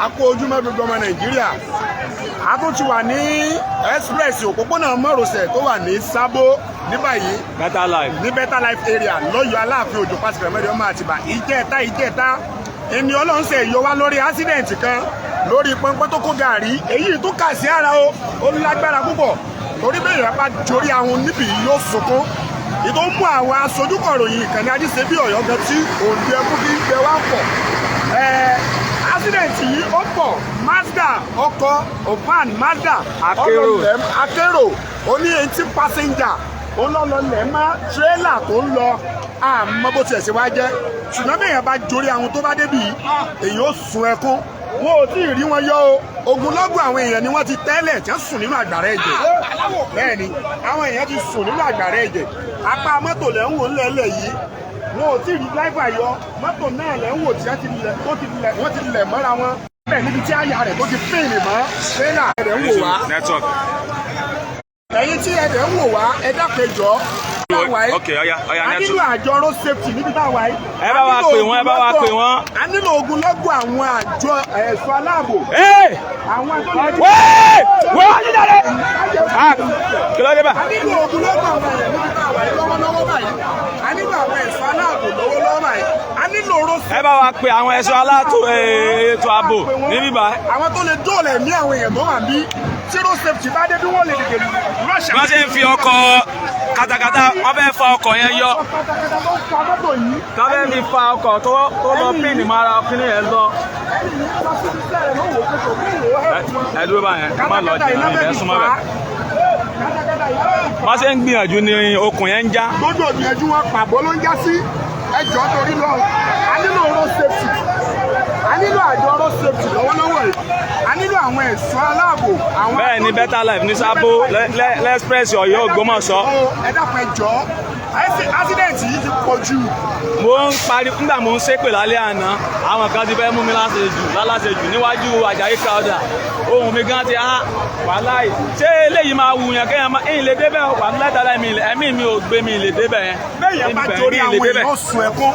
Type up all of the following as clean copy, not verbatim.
A kú ojúmọ́, gbogbo ọmọ Nàìjíríà. A tún ti wà ní express òpópónà márosẹ̀ tó wà ní Sábó ní báyìí. Better Life. Ní Better Life area lọ́yọ̀ọ́ Aláàfin Òjò pàṣẹ mẹ́rin ọmọ Àtìbà. Ìjẹta ẹni Ọlọ́run ṣe yọ wá lórí accident kan lórí pọnpọ́n tó kó gàrí. Èyí tó kà sí ara o, ó lágbára púpọ̀, torí bẹ́ẹ̀ yẹn bá jorí àwọn níbí yóò sunkún. Ìtò mú àwọn aṣojúkọ̀ròyìn ìkànnì Ajíṣebí Ọ̀yọ́ gan tí òǹdí ẹkú fi ń gbẹ wá pọ̀. Accident yìí ó pọ̀. Mazda, ọkọ̀ opan Mazda. Akérò. Akérò ó ní 18 passenger, ó lọ lọ lẹ̀ mọ́ tírélà tó ń lọ. Àmọ́ bó tiẹ̀ ṣe wá jẹ́, ṣùgbọ́n bí èèyàn bá jorí àwọn tó bá débì, èèyàn ó sun ẹkún. Wọn ò tí ì rí wọn yọ o. Ogunlọ́gọ̀ àwọn èèyàn ni wọ́n ti tẹ́lẹ̀ tí wọ́n sùn nínú àgbàrá ẹ̀jẹ̀. Bẹ́ẹ̀ ni àwọn èèyàn ti sùn nínú àgbàrá ẹ̀jẹ̀. Apá mọ́tò lẹ́ ń wò ńlẹ̀ẹ́lẹ̀ yìí. Wọn ò tí ì rí driver yọ. Mọ́tò náà lẹ́ ń wò tí wọ́n ti lẹ̀, tó ti lẹ̀, wọ́n ti lẹ̀ mọ́ra wọn bẹ́ẹ̀ níbi tí àyà rẹ̀ tó ti pín mọ́ tírélà rẹ̀ ń wò wá. Network. Ẹ̀yin tí ẹ dẹ̀ ń wò wá, ẹ dákun, ẹ jọ̀ọ́. Ok, ọya ọya. A nílò Network. àjọ road safety níbi tá a wà yìí. Ẹ bá wa pè wọ́n, ẹ bá wa pè wọ́n. A nílò ogunlọ́gọ̀ àwọn àjọ ẹ̀ṣọ́ aláàbò. Hey! Àwọn tó lè. Wéé! Wọ́n á jíjáde! Ah, kí ló dé bá? A nílò ogunlọ́gọ̀ àwọn èèyàn níbi tá a wà yìí lọ́wọ́lọ́wọ́ báyìí. A nílò àwọn ẹ̀ṣọ́ aláàbò lọ́wọ́lọ́wọ́ báyìí. A nílò road safety. Ẹ bá wa pe àwọn ẹ̀ṣọ́ alátò ètò ààbò níbí báyìí. Àwọn tó lè dóòlà ẹ̀mí àwọn èèyàn tó wà ń bí, tí road safety bá dé bí, wọ́n lè tètè rush. Wọ́n ṣe ń fi ọkọ̀ katakata, wọ́n fẹ́ fa ọkọ̀ yẹn yọ. Katakata tó ń fa mọ́tò yìí. Wọ́n fẹ́ fi fa ọkọ̀ tó lọ píìnì mara kíní yẹn lọ. Ẹni yìí lọ sí iṣẹ́ rẹ̀ ló wò ó pé kò kí ìwò ẹ̀ fún wọn. Ẹ dúró báyẹn, ẹ má lọ jìnnà, ìfẹ́ súnmọ́ bẹ̀. Katakata yìí ló fi fà á. Wọ́n ṣe ń gbìyànjú ní okùn yẹn ń já. Gbogbo ìgbìyànjú wọn, pàbó ló ń já sí. Ẹjọ́ torí lọ, a nílò road safety, a nílò àjọ road safety lọ́wọ́lọ́wọ́ yìí. A nílò àwọn ẹ̀ṣọ́ aláàbò. Àwọn Bẹ́ẹ̀ ni Better Life ní Sábó l'Express Ọ̀yọ́ Ògbómọ̀ṣọ́. Ẹ dákun, ẹ jọ̀ọ́, accident yìí ti pọ̀ jù. Mo ń pariwo nígbà mo ń ṣépè lálẹ́ àná, àwọn kan ti fẹ́ mú mi láṣejù láláṣejù níwájú Àjàyí Crowther. Ohun mi gan ti há wàláì. Ṣé eléyìí máa wù yàn kéèyàn máa ẹ̀yìn lè débẹ̀? Wàláì tàlá mi, ẹ̀mí mi ò gbé mi lè débẹ̀ yẹn. Béèyàn bá Ibẹ̀ jorí mi lè àwọn débẹ̀. èèyàn ó sun ẹkún.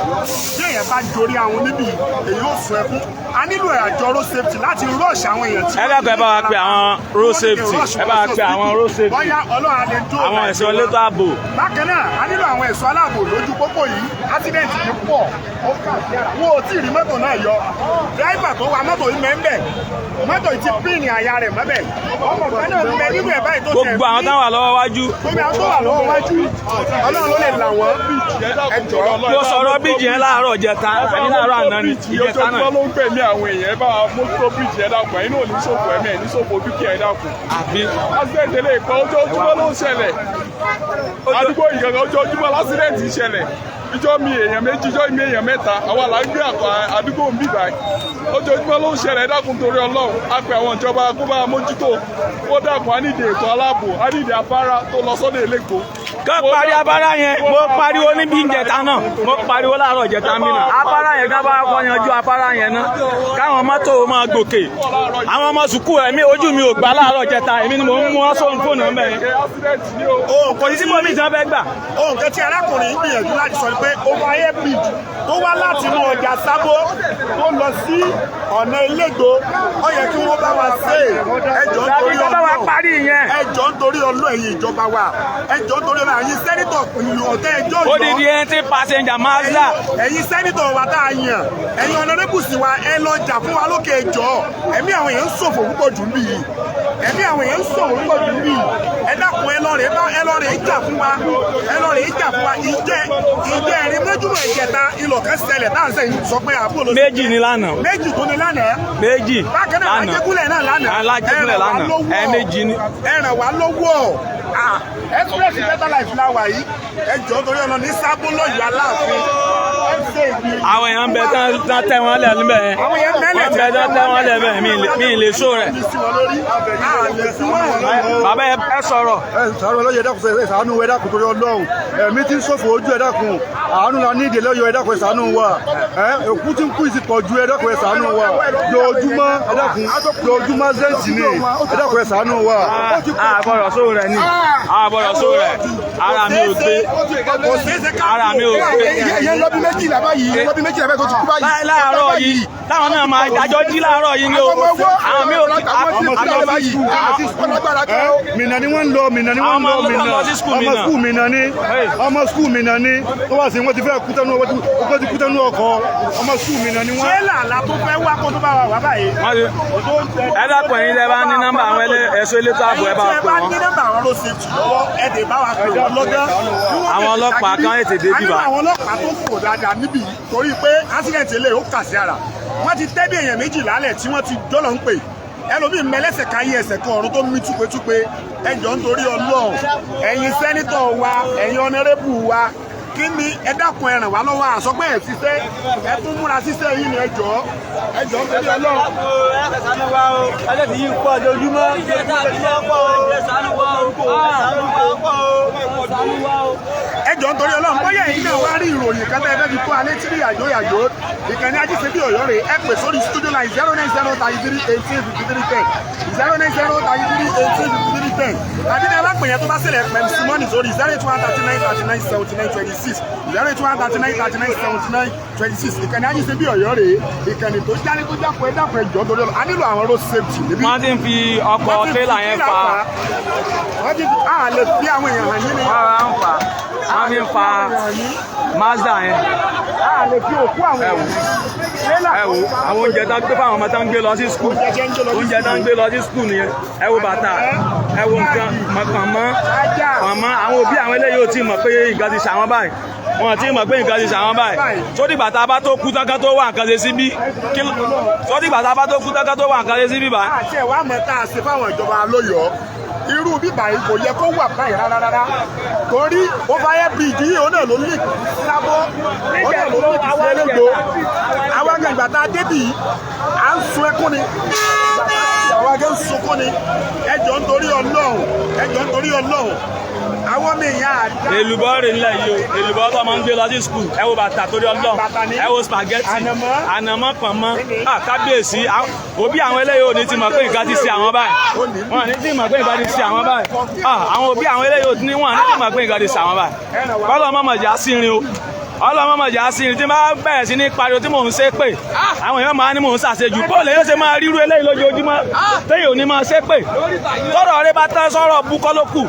Béèyàn bá jorí àwọn níbí, èèyàn ó sun ẹkún. A nílò àjọ road safety láti rush àwọn èèyàn tí Ẹ dákun, ẹ bá wa pe àwọn road safety, ẹ bá wa pe àwọn road safety. Bóyá Ọlọ́run á lè dóòlà Àwọn ẹ̀ṣọ́ ẹ̀mí wọn. elétò ààbò. Bákan náà, a nílò àwọn ẹ̀ṣọ́ aláàbò lójú pópó yìí. Accident yìí pọ̀, ó kà sí ara. Wọn ò tí ì rí mọ́tò náà yọ. Driver tó wa mọ́tò yìí mẹ́ńbẹ̀, mọ́tò yìí ti pín àyà rẹ̀ mọ́bẹ̀. Ọmọ kan náà ń bẹ nínú ẹ̀ báyìí tó tẹ̀ Gbogbo àwọn táwọn wà lọ́wọ́ wájú. Gbogbo àwọn tó wà lọ́wọ́ wájú, Ọlọ́run ló lè là wọ́n. Ẹ jọ̀ọ́. Mo sọ̀rọ̀ bíjì yẹn láàárọ̀ jẹta àbí láàárọ̀ àná ni, ìjẹta náà. Ojoojúmọ́ ló ń gbẹ̀mí àwọn èèyàn. Ẹ bá wa mójútó bíríjì, ẹ dákun. Ẹ̀yin náà ò ní ṣòfò ẹ̀mí, ẹ̀ ní ṣòfò dúkìá, ẹ dákun. Àbí. Accident eléyìí kan, ojoojúmọ́ ló ń ṣẹlẹ̀. Àdúgbò yìí gangan, ojoojúmọ́ l'accident ń ṣẹlẹ̀. Ìjọ mi èèyàn méjì, ìjọ mi èèyàn mẹ́ta. Àwa là ń gbé àpò àdúgbò ń bì báyìí. Ojoojúmọ́ ló ń ṣẹlẹ̀. Ẹ dákun, torí Ọlọ́run, a pè àwọn ìjọba kó bá a mójútó. Ó dákun, a nídìí ètò aláàbò, a nídìí afárá tó lọ sọ́dọ̀ Elégbò. Kán parí abára yẹn. Mo pariwo níbi ìjẹta náà, mo pariwo láàárọ̀ ìjẹta mi náà. Afárá yẹn, ká bá kọ́ yanjú afárá yẹn náà, káwọn mọ́tò máa gòkè. Àwọn ọmọ sùkúù, ẹ̀mí ojú mi ò gbà láàárọ̀ ìjẹta. Èmi ni mò ń mú wọn sóhun fóònù ẹ̀ yẹn. Accident ni o. Kò sí síbòmí tí wọ́n fẹ́ gbà. Ohun kan tí arákùnrin yìí gbìyànjú láti sọ ni pé overhead bridge tó wá láti inú ọjà Sábó tó lọ sí ọ̀nà Elégbò, ó yẹ kí wọ́n bá wa ṣe é. Ẹjọ́ Tàbí nítorí kọ́ bá wa Ọlọ́run, parí yẹn. ẹjọ́ nítorí Ọlọ́run, ẹ̀yin ìjọba wa, ẹjọ́ nítorí Ọlọ́run, ẹ̀yin senator ọ̀tẹ́ ẹjọ́. Odidi ẹni passenger Mazda. Ẹ̀yin senator wa tá a yàn, ẹ̀yin honourable wa, ẹ lọ jà fún wa lókè. Ẹjọ́, ẹ̀mí àwọn èèyàn ń ṣòfò púpọ̀ jù níbí yìí. Ẹ̀mí àwọn èèyàn ń ṣòfò púpọ̀ jù níbí yìí. Ẹ dákun, ẹ lọ rè bá, ẹ lọ rè jà fún wa, ẹ lọ rè jà fún wa. Ìjẹ́ ẹ̀rín mọ́júmọ́ ìjẹta ìlọ̀ kan ṣẹlẹ̀ tá à ń sẹ́yìn sọ pé àbúrò ló Méjì ní lánàá. Méjì tó ní lánàá. Méjì. Bákan náà, lánàá. Alájẹgúnlẹ̀ náà lánàá. Alájẹgúnlẹ̀ Ẹ ràn wá lánàá. lọ́wọ́. Ẹ̀ẹ̀mejì ni. Ẹ ràn wá lọ́wọ́. Ah, express Better Life la wà yìí. Ẹ jọ̀ọ́, torí ọ̀nà ní Sábó lọ́yọ̀ọ́ Aláàfin, ẹ ṣe ìgbìyànjú. Àwọn èèyàn ń bẹ tán tẹ́ wọn lẹ̀ níbẹ̀ yẹn. Àwọn èèyàn mẹ́lẹ̀. Wọ́n bẹ tán tẹ́ wọn lẹ̀ bẹ́ẹ̀, mi ì lè sọ rẹ̀. Bàbá, ẹ sọ̀rọ̀. Ẹ ṣàánú ọlọ́yẹ, ẹ dákun, ẹ ṣàánú, ẹ dákun, torí Ọlọ́run. Ẹ̀mí tí ń ṣòfò ojú, ẹ dákun, àánú la ní ìdílé ọyọ, ẹ dákun, ẹ ṣàánú wa. Ẹ òkú tí ń kú ìsì pọ̀ ju, ẹ dákun, ẹ ṣàánú wa. Lójúmọ́, ẹ dákun, lójúmọ́ zẹ́ǹtì ni. Ẹ dákun, ẹ ṣàánú wa. A gbọ́dọ̀ sóò rẹ̀ ni. A gbọ́dọ̀ sọ rẹ̀. Ara mi ò gbé. Kò ṣeé ṣe ká Ara mi ò gbé. Ìyẹn lọ́bí méjìlá báyìí, lọ́bí méjìlá báyìí tó ti kú báyìí. Láàárọ̀ yìí táwọn náà máa àjọ jí láàárọ̀ yìí ni o. Àwọn mi ò Minna ni wọ́n ń lọ, Minna ni wọ́n ń lọ. Àwọn ọmọ Minna lọ sí school ọmọ Minna. skul Minna ni, ọmọ skul Minna ni tó wá sí, wọ́n ti fẹ́ kú tẹnu, wọ́n ti kú tẹnu ọkọ̀. Ọmọ skul Minna ni wọ́n. Tírélà la tó fẹ́ wá kó tó bá wa wá báyìí. Ẹ dákun, ẹ̀yin lẹ bá ní nọ́mbà àwọn ẹ̀ṣọ́ elétò ààbò, ẹ bá Ẹ̀yin tí wa pè ẹ bá wọ́n. ní nọ́mbà àwọn road safety lọ́wọ́, ẹ dè bá wa pè wọ́n lọ́gán. Àwọn ọlọ́pàá kan tètè dé A bíbá. nílò àwọn ọlọ́pàá tó fò dáadáa níbí yìí, torí pé accident eléyìí ó kà sí ara. Wọ́n ti tẹ́ bí èèyàn méjìlá lẹ̀ tí wọ́n ti dọ́lọ̀ ń pè, ẹlòmíì mẹlẹ́sẹ̀ káyé ẹsẹ̀ kan ọ̀run tó mí túpetúpe. Ẹjọ́, nítorí Ọlọ́run, ẹ̀yin senator wa, ẹ̀yin honourable wa, kí ni? Ẹ dákun, ẹ ràn wá lọ́wọ́. Àsọpẹ́ ẹ̀ ṣiṣẹ́, ẹ tún múra ṣiṣẹ́ yìí ni. Ẹ jọ̀ọ́, ẹ jọ̀ọ́, nítorí Ọlọ́run. Ẹlẹ́sìn yìí ń pọ̀ ojoojúmọ́. Ẹ jọ̀ọ́, nítorí Ọlọ́run, bóyá ẹ̀yin náà wá rí ìròyìn kan tẹ́ ẹ fẹ́ fi tó alẹ́ tí ní yàjó yàjó, ìkànnì Ajíṣebí Ọ̀yọ́ rè. Ẹ pè sórí studio line 09033185310, 09033185310, tàbí ní ẹ bá pè yẹn tó bá ṣẹlẹ̀, pẹ̀lú simoni sórí 08139397926, 08139397926. Ìkànnì Ajíṣebí Ọ̀yọ́ rè, ìkànnì tó jálé tó jápọ̀. Ẹ dákun, ẹ jọ̀ọ́, nítorí Ọlọ́run, a nílò àwọn road safety níbí. Wọ́n ti ń fi ọkọ̀ tírélà yẹn fa. Wọ́n ti a lè fi àwọn èèyàn hàn yín ni. Wọ́n ń fa, wọ́n fi ń fa Mazda yẹn. A lè fi òkú àwọn èèyàn. Tírélà. Ẹ wo àwọn oúnjẹ tó ń gbé fáwọn ọmọ tó ń gbé lọ sí school, oúnjẹ tó ń gbé lọ sí school nìyẹn. Ẹ wo bàtà, ẹ wo nǹkan pọ̀nmọ́ pọ̀nmọ́. Àwọn òbí àwọn eléyìí ò tí ì mọ̀ pé nǹkan ti ṣàwọn báyìí, wọn ò tí ì mọ̀ pé nǹkan ti ṣàwọn báyìí. Tó dìgbà tá a bá tó kú tán ká tó wà nǹkan ṣe síbí? Tó dìgbà tá a bá tó kú tán ká tó wà nǹkan ṣe síbí báyìí? Àti ẹ̀wà mọ̀ tá a ṣe fáwọn ìjọba lóyọ̀ọ́, irú bíbà yìí kò yẹ kó wà báyìí rárá rárá, torí overhead bridge yìí, òun náà ló lè sábọ́, òun náà ló lè sí Elégbò. Àwọn àgbà tá a débì yìí, à ń sun ẹkún ni, àwọn àgbà ń sunkún ni. Ẹ jọ̀ọ́, nítorí Ọlọ́run, ẹ jọ̀ọ́, nítorí Ọlọ́run, àwọn ọmọ èèyàn àdá. Èlùbọ́ rè ńlẹ̀ yìí o, èlùbọ́ tó máa ń gbé lọ sí school. Ẹ wo bàtà, torí Ọlọ́run, ẹ wo spaghetti. Ànàmọ́. Ànàmọ́, pọ̀nmọ́. Kábíyèsí, òbí àwọn eléyìí ò ní ti mọ̀ pé nǹkan ti ṣe àwọn báyìí. Wọn ní ti mọ̀ pé nǹkan ti ṣe àwọn báyìí. Àwọn òbí àwọn eléyìí ò ní, wọn ní ti mọ̀ pé nǹkan ti ṣe àwọn báyìí. Kọ́lọ́ mọ̀mọ̀ jà sí irin o, ọlọ́mọ mọ̀jà sí irin. Tí n bá bẹ̀rẹ̀ sí ní pariwo tí mò ń ṣe pé, àwọn èèyàn máa ní mò ń ṣàṣejù. Bóòlù yóò ṣe máa ríru eléyìí lójoojúmọ́ téèyàn ò ní máa ṣe pé tọ́rọ̀ rẹ bá tán, sọ̀rọ̀ bú kọ́ ló kù.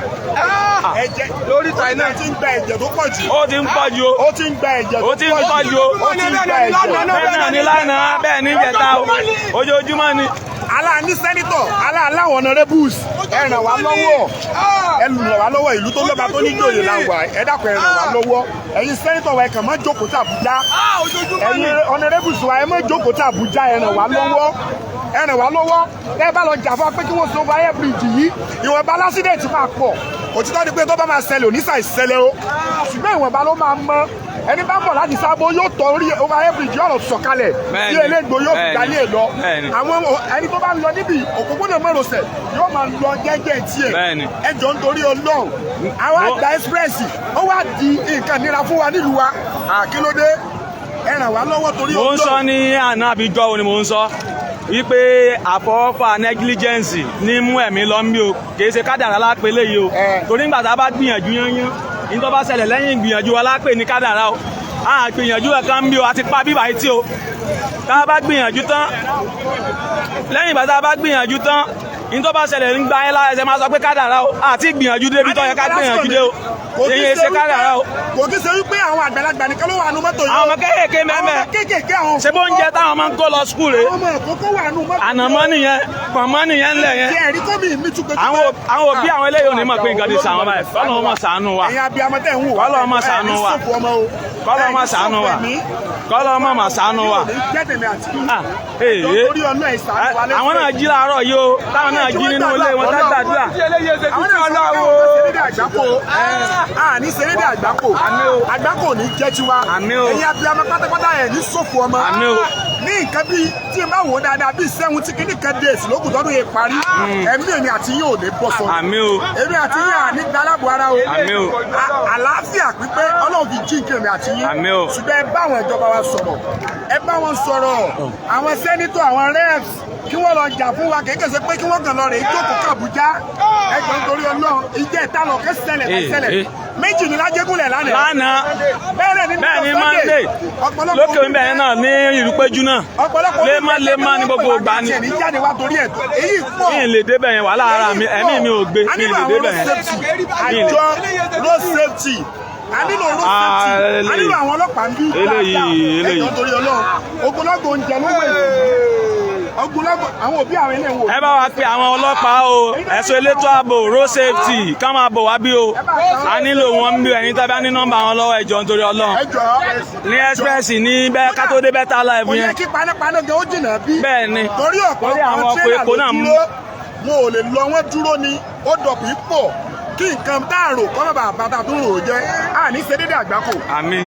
Ẹ̀jẹ̀ lórí ta iná ti ń gba ẹ̀jẹ̀ tó pọ̀ jù. Ó ti ń pọ̀ jù o. Ó ti ń gba ẹ̀jẹ̀ tó Ó ti ń pọ̀ jù o. Ó ti ń gba ẹ̀jẹ̀. Bẹ́ẹ̀ náà ni lánàá, bẹ́ẹ̀ ní ìjẹta o, ojoojúmọ́ ni. Aláàní senator, aláàláwọn honourables, ẹ ràn wá lọ́wọ́, ẹ ràn wá lọ́wọ́. Ìlú tó lọ́ba tó níjòyè la wà. Ẹ dákun, ẹ ràn wá lọ́wọ́. Ẹ̀yin senator wa, ẹ kàn má jókòó tí Àbújá. Ẹ̀yin honourables wa, ẹ má jókòó tí Àbújá. Ẹ ràn wá lọ́wọ́, ẹ ràn wá lọ́wọ́. Ẹ bá lọ jà fún wa pé kí wọ́n so overhead bridge yìí, ìwọ̀nba l'accident máa pọ̀. Òtítọ́ ni pé tó bá máa ṣẹlẹ̀, òní ṣàì ṣẹlẹ̀ o, ṣùgbọ́n ìwọ̀nba ló máa mọ. Ẹni bá bọ̀ láti Sábó yóò tọ orí overhead bridge, yóò lọ sọ̀kalẹ̀ sí Elégbò, yóò fi gbalẹ̀ lọ. Àwọn ẹni tó bá ń lọ níbi òpópónà márosẹ̀ yóò máa lọ jẹ́jẹ́ tiẹ̀. Ẹ jọ̀ọ́, nítorí Ọlọ́run, àwọn àgbà express, ó wá di nǹkan nira fún wa nílùú wa. Àkílódé? Ẹ ràn wá lọ́wọ́ torí Mò ń sọ Ọlọ́run. ní àná àbíjọ́ wo ni mò ń sọ wípé àfọwọ́fà negligence ní mú ẹ̀mí lọ ń bí o, kì í ṣe kádàrá lápẹ́ léyìí o. Torí nígbà tá a bá gbìyànjú yányán ní, tó bá ṣẹlẹ̀ lẹ́yìn ìgbìyànjú wa lápè ní kádàrá o. A gbìyànjú ẹ̀kan ń bí o, a ti pa bíbá yìí tí o. Tá a bá gbìyànjú tán, lẹ́yìn ìgbà tá a bá gbìyànjú tán ní, tó bá ṣẹlẹ̀ ń gba ẹ́ lára ẹsẹ̀, máa sọ pé kádàrá o. Àti gbìyànjú débi tó yẹ ká gbìyànjú dé o, èyí ṣe kádàrá o. Kò kí ṣe wípé àwọn àgbàlagbà nìkan ló wà nù mọ́tò yìí. Àwọn ọmọ kéékèèké mẹ́mẹ́. Àwọn ọmọ kéékèèké, àwọn Ṣé bó ń jẹ táwọn máa ń kó lọ school rè? Àwọn ọmọ ìkókó wà nù mọ́tò. Ànàmọ́ nìyẹn, pọ̀nmọ́ nìyẹn ńlẹ̀ yẹn. Tí ẹ̀rí kó mi mi túpẹ́. Àwọn òbí àwọn eléyìí ò ní mọ̀ pé nǹkan ti ṣàwọn báyìí. Kọ́lọ́ ọmọ ṣàánú wa. Ẹ̀yin abiyamọ tẹ̀ ń wò wá. Kọ́lọ́ ọmọ ṣàánú wa. Ẹ̀ ní sọ̀kù ọmọ o. Kọ́lọ́ ọmọ ṣàánú wa. Kọ́lọ́ ọmọ mà ṣàánú wa. Jẹ́tẹ̀mí àti Ah, èyí. torí ọ̀nà ìsàánú wa lẹ́sẹ̀. Àwọn náà jí láàárọ̀ yìí o, táwọn náà jí nínú ilé wọn tá gbàdúrà. Àwọn náà sọ pé wọ́n ṣe lédè àgbákò. A ní ṣe lédè àgbákò. Àgbákò ní jẹ́ tiwa. Àmín o. Ẹ̀yin abiyamọ pátápátá, ẹ̀ ní sọ̀kù ọmọ. Àmín o. Ní nǹkan bíi tí n bá wò ó dáadáa, bíi 70 kìíní kan days lókùn tọdún yìí parí, ẹ̀mí èmi àti yín ò ní bọ́ sọnù. Àmín o. Èmi àti yín à ní gbalábo ara o. Àmín o. Àlàáfíà pípé Ọlọ́run fi jí nǹkan èmi àti yín. Àmín o. Ṣùgbọ́n ẹ bá àwọn ìjọba wa sọ̀rọ̀, ẹ bá wọn sọ̀rọ̀, àwọn senator, àwọn reps, kí wọ́n lọ jà fún wa. Kìí ṣe pé kí wọ́n kàn lọ rè é jókòó kàbújá. Ẹ jọ̀ọ́, nítorí Ọlọ́run, ìjẹ́ ìta lọ kẹ́ ṣẹlẹ̀ kẹ́ ṣẹlẹ̀ méjì ní lájẹ́gúnlẹ̀ lánàá. Lánàá. Bẹ́ẹ̀ ni. Bẹ́ẹ̀ ni Monday. Ọ̀pọ̀lọpọ̀ Lókè ń bẹ̀rẹ̀ náà ní Ìlúpéjú náà. Ọ̀pọ̀lọpọ̀ Lémọ́ lémọ́ ní gbogbo ìgbà ni. ní jáde wá torí ẹ̀ èyí pọ̀. Mi ì lè débẹ̀ yẹn, wàhálà ara mi, ẹ̀mí mi ò gbé, A mi ì nílò lè àwọn débẹ̀ road yẹn. safety, Mi ì lè- àjọ road safety, a nílò road safety, a nílò àwọn ọlọ́pàá ń bí. Eléyìí, eléyìí. Ẹjọ́, torí Ọlọ́run, ogunlọ́gọ̀ oúnjẹ ló wẹ̀, ogunlọ́gọ̀ àwọn òbí àwọn ilé ìwò. Ẹ bá wa pe àwọn ọlọ́pàá o, ẹ̀ṣọ́ elétò ààbò, road safety, ká máa bọ̀ wá bí o. A nílò wọn bí. Ẹ̀yin tá bá ní nọ́mbà wọn lọ́wọ́, ẹ jọ̀ọ́, nítorí Ọlọ́run. Ẹjọ́. Ní express ní bẹ́ẹ̀, ká tó dé Better Life Kò yẹ yẹn. kí panápaná gan ó jìnnà bí. Bẹ́ẹ̀ ni. Torí Torí ọ̀pọ̀lọpọ̀ àwọn àwọn ọkọ̀ tírélà epo ló náà mú. dúró, wọn ò lè lọ, wọn dúró ni. Ó dọ̀pù pọ̀ kí nǹkan dáàrò kọ́ bàbá bàtà tó rò ó jẹ́ àní ṣe dédé àgbákò. Àmín.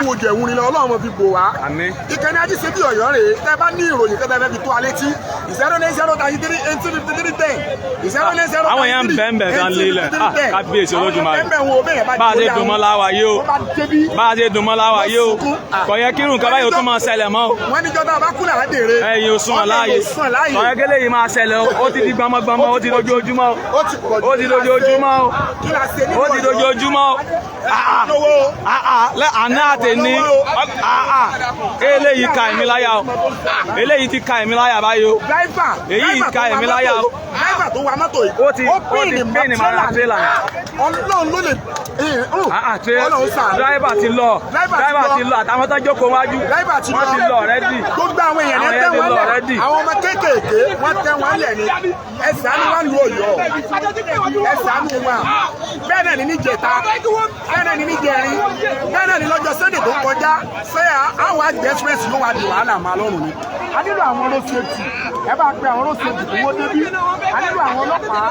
Wo jẹ̀wù ni lọ, Ọlọ́run fi bò wá. Àmín. Ìkànnì Ajíṣebí Ọ̀yọ́ rèé. Tẹ́ bá ní ìròyìn kẹta fẹ́ fi tó a létí, 09033185310, 090. Àwọn èèyàn ń bẹ́ẹ̀ bẹ́ẹ̀ gan lélẹ̀. Ah, kábíyèsí Olódùmarè. Bá Bá a ṣe dùn mọ́ láwa yìí o. Bá a ṣe dùn mọ́ láwa yìí o, kò yẹ kí irú nǹkan báyìí ó tún máa ṣẹlẹ̀ mọ́ o. Wọ́n ní jọ́dá bá kú làá dèrè. Ẹ̀yin ò sùn ọ̀ láàyè. Kò yẹ kí eléyìí máa ṣẹlẹ̀ o. Ó ti di gbọmọgbọmọ, ó ti dojoojúmọ́ o. Ó ti pọ̀ jù. Ó ti dojoojúmọ́ o. Kí la ṣe nínú Ó ti Ọ̀yọ́? dojoojúmọ́ o. Ah, ah. Lówó. Ah, ah, àná àtẹ̀ní. Ah, ah, eléyìí ka èmi láyà o. Eléyìí ti ka èmi láyà báyìí o. Driver. Èyí Driver ka tó wa èmi láyà mọ́tò o. Driver tó wa mọ́tò yìí, Ó ti pín ní mara tírélà yẹn. Ọlọ́run ló lè Ah, ah, Ọlọ́run ṣàánú. Driver ti lọ. Driver ti Driver lọ. ti lọ, àtàwọn tó jókòó wájú. Driver ti lọ. Wọ́n ti lọ already. Gbogbo àwọn èèyàn Àwọn ní tẹ́ yẹn ti wọn lọ lẹ̀. already. Àwọn ọmọ kéékèèké, wọ́n tẹ́ wọn lẹ̀ ni. Ẹ ṣàánú wa lu Ọ̀yọ́, ẹ ṣàánú wa. Bẹ́ẹ̀ náà ní níjẹta, bẹ́ẹ̀ náà ní níjẹrin, bẹ́ẹ̀ náà ní lọ́jọ́ Sunday tó kọjá. Ṣé àwọn àgbẹ̀ express ló wà di wàhálà máa lọ́rùn ni? A nílò àwọn road safety. Ẹ bá pe àwọn road safety kí wọ́n débí. A nílò àwọn ọlọ́pàá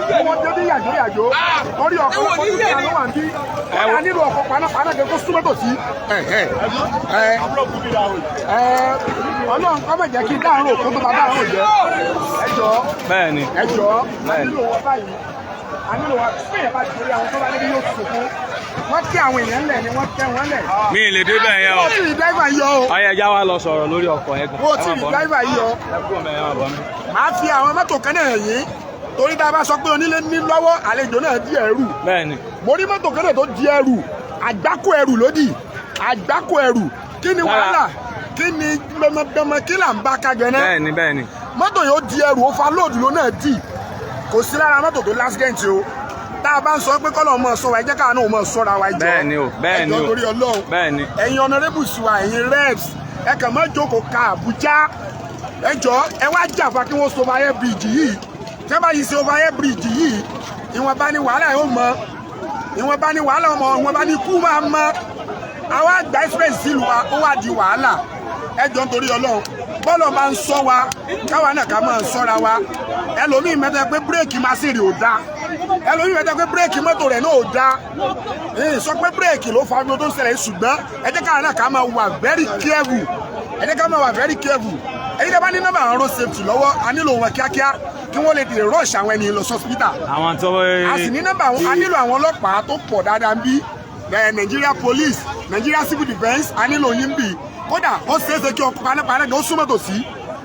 kí wọ́n débí yàjóyàjó, torí ọ̀pọ̀lọpọ̀ dúkìá ló wà ń bí. A nílò ọkọ̀ panápaná kí kó súnmọ́ tòsí. Ọlọ́run kọ́ mọ̀ jẹ́ kí dáhùn òkú tó bá dáhùn jẹ́. Ẹ jọ̀ọ́. Bẹ́ẹ̀ ni. Ẹ jọ̀ọ́, a nílò wọn báyìí, a nílò wọn. Bẹ́ẹ̀ bá torí àwọn tó bá níbi yóò sunkún. Wọ́n tẹ́ àwọn èèyàn lẹ̀ ni, wọ́n tẹ́ wọn lẹ̀. Mi ì lè débẹ̀ yẹn o. Wọ́n ti rí driver yọ o. Ọyẹ, ẹja wa lọ sọ̀rọ̀ lórí ọkọ̀ yẹn gan. Wọ́n ti rí driver yọ. Ẹ kúrò mẹ́, ẹ máa bọ̀ mí. Màá fi àwọn mọ́tò kan náà yín, torí tá a bá sọ pé onílé ní lọ́wọ́, àlejò náà di ẹrù. Bẹ́ẹ̀ ni. Mo rí mọ́tò kan náà tó di ẹrù, àgbákò ẹrù lódì, àgbákò ẹrù. Kí ni wàhálà? Kí ni gbẹmọgbẹmọ? Kí là ń bá ká gan náà? Bẹ́ẹ̀ ni, bẹ́ẹ̀ ni. Mọ́tò yóò di ẹrù, ó fa load ló náà dì. Kò sí lára mọ́tò tó l'accident o. Tá a bá ń sọ pé kọ́lọ̀ mọ̀ sọ wa, ẹ jẹ́ káà náà mọ̀ sọ́ra wa. Ẹjọ́. Bẹ́ẹ̀ ni o, bẹ́ẹ̀ ni Ẹjọ́, o. torí Ọlọ́run. Bẹ́ẹ̀ ni. Ẹ̀yin honourables wa, ẹ̀yin reps, ẹ kàn má jókòó ka Àbújá. Ẹ jọ, ẹ wá jàfa kí wọ́n so overhead bridge yìí. Tí wọ́n bá yìí ṣe overhead bridge yìí, ìwọ̀nba ni wàhálà yóò mọ, ìwọ̀nba ni wàhálà ọmọ, ìwọ̀nba ni ikú máa mọ. Àwa àgbà express sílùú wa, ó wá di wàhálà. Ẹ jọ, nítorí Ọlọ́run, bọ́ọ̀lù máa ń sọ wa, káwa náà ká máa sọ́ra wa. Ẹlòmíì mẹ́ta pé brake machine ò da, ẹlòmíì mẹ́ta pé brake mọ́tò rẹ̀ náà ò da. Ẹ̀yìn sọ pé brake ló fa gbogbo tó ń ṣẹlẹ̀, ṣùgbọ́n ẹ jẹ́ káwa náà ká máa wà very careful. Ẹ jẹ́ ká máa wà very careful. Ẹ̀yin tẹ́ bá ní nọ́mbà àwọn road safety lọ́wọ́, a nílò wọn kíákíá kí wọ́n lè tètè rush àwọn ẹni lọ hospital. Àwọn tó. A sì ní nọ́mbà àwọn. A nílò àwọn ọlọ́pàá tó pọ̀ dáadáa ń bí ẹ, Nigeria Police, Nigeria Civil Defence, a nílò yín bí. Kódà ó ṣeéṣe kí ọkọ̀ panápaná gan ó súnmọ́ tòsí,